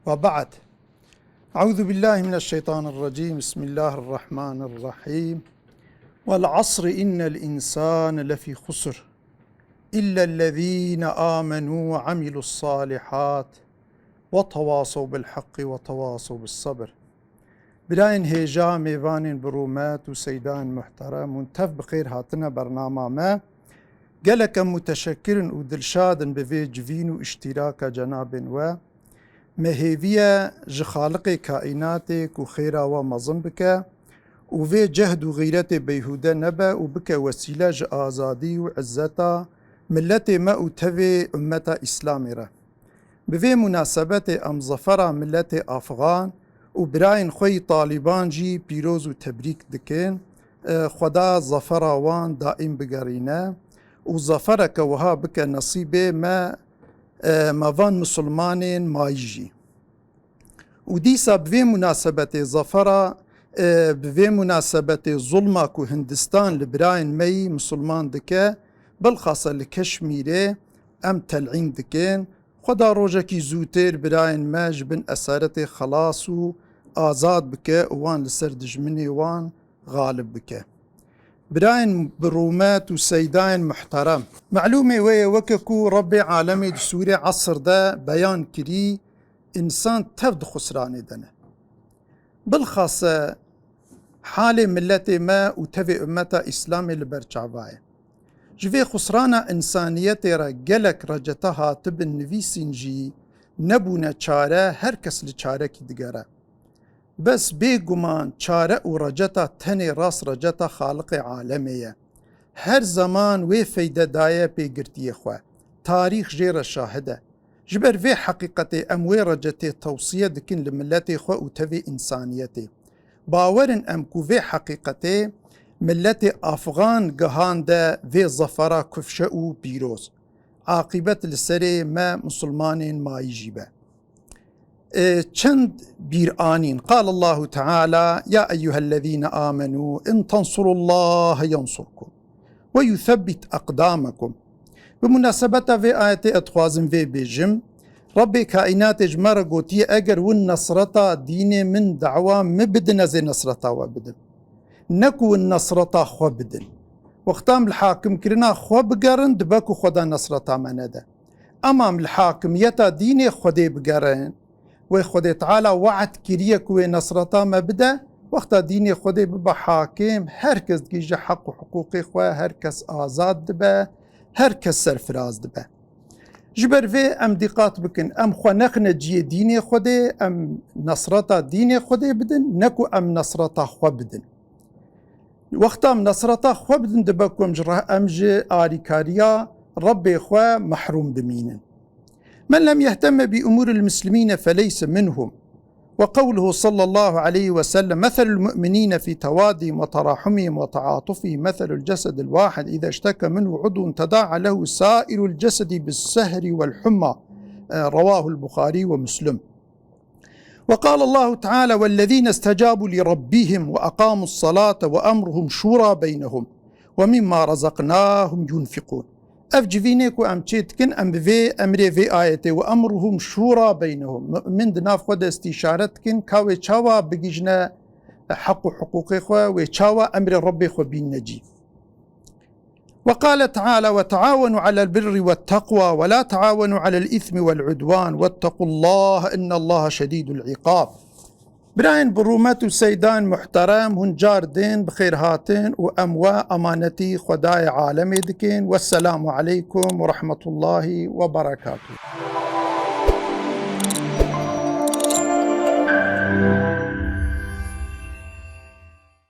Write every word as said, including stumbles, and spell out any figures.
وبعد. أعوذ بالله من الشيطان الرجيم. بسم الله الرحمن الرحيم. والعصر إن الإنسان لفي خسر. إلا الذين آمنوا وعملوا الصالحات وتواصوا بالحق وتواصوا بالصبر. Birayên hêja, mêvanên bi rûmet û seydayên muhterem, hûn tev bi xêr hatine bernama me. Gelek em muteşekkir in û dilşad in bi vê civîn û îştîraka cenabên we. Me hêvî ye ji Xaliqê kaînatê ku xêra we mezin bike û vê cehd û xîretê beyhûde nebe û bike wesîle ji azadî û izzeta miletê me û tevê ummeta Îslamê re. Bi vê munasebetê em zafera miletê Afxan û birayên xwe yî Talîban jî pîroz û tebrîk dikin. E, Xweda zafera wan daîm bigerîne û zafereke wiha bike nesîbê me, e, me van misilmanên mayî jî. Û dîsa bi vê munasebetê zafera, e, bi vê munasebetê zulma ku Hindistan li birayên me yî misilman dike, bilxasa li Keşmîrê, em telîn dikin. Xweda rojekî zûtêr birayên me ji bin esaretê xelas û azad bike û wan li ser dijminê wan xalib bike. Birayên bi rûmet û seydayên muhterem, melûmê we ye, weke ku Rebbê alemê di sûrê Esr de beyan kirî, însan tev di xusranê de ne. Bilxase halê miletê me û tevê ummeta Îslamê li ber çava ye. Ji vê xusrana însaniyetê re gelek receta hatibin nivîsîn jî nebûne çare, her kes li çarekî digere. Bes bêguman çare û receta tenê rast receta Xaliqê alemê ye. Her zeman wê feyde daye pêgirtiyê xwe. Tarîx jê re şahid e. Ji ber vê heqîqetê em wê recetê tewsiye dikin li miletê xwe û tevê însaniyetê. Bawer in em ku vê heqîqetê miletê Afxan gihande vê zafera kufşe û pîroz. Aqîbet li serê me misilmanên mayî jî be. E, çend bîranîn. قال الله تعالى: يا أيها الذين آمنوا إن تنصروا الله ينصركم ويثبت أقدامكم. Bi munasebeta vê ayetê ez dixwazim vê bêjim. Rebbê kaînatê ji me re gotiye, eger win nesreta dînê min, dawa min bidin, ez ê nesreta we bidim. Ne ku win nesreta xwe bidin. Wexta em li hakimkirina xwe bigerin, dibe ku Xweda nesreta me nede. Ema em li hakimiyeta dînê Xwedê bigerin, wê Xwedê Teala we'd kiriye ku wê nesreta me bide, wexta dînê Xwedê bibe hakim, her kes digihîje heq û hiqûqê xwe, her kes azad dibe, her kes serfiraz dibe. Ji ber vê em dîqat bikin, em xwe nexine cihê dînê Xwedê, em nesreta dînê Xwedê bidin, ne ku em nesreta xwe bidin. Wexta em nesreta xwe bidin, dibe ku em ji re-, em ji alîkariya Rebbê xwe mehrûm bimînin. من لم يهتم بأمور المسلمين فليس منهم. وقوله صلى الله عليه وسلم: مثل المؤمنين في توادهم وتراحمهم وتعاطفهم مثل الجسد الواحد إذا اشتكى منه عضو تداعى له سائر الجسد بالسهر والحمى. آه، رواه البخاري ومسلم. وقال الله تعالى: والذين استجابوا لربهم وأقاموا الصلاة وأمرهم شورى بينهم ومما رزقناهم ينفقون. Ev civînê ku em çê dikin, em bi vê emrê vê ayetê, "وأمرهم شورى بينهم", mu'min di nav xwe de istîşare dikin, ka wê çawa bigihîjine heq û hiqûqê xwe, wê çawa emrê Rebbê xwe bînine cî. وقال تعالى: وتعاونوا على البر والتقوى ولا تعاونوا على الإثم والعدوان واتقوا الله إن الله شديد العقاب. Birayên bi rûmet û seydan muhterem, hûn car din bi xêr hatin û em we emanetî Xwedayê alemê dikin. Wesselamu aleykum ve rahmetullahi ve berekatuh.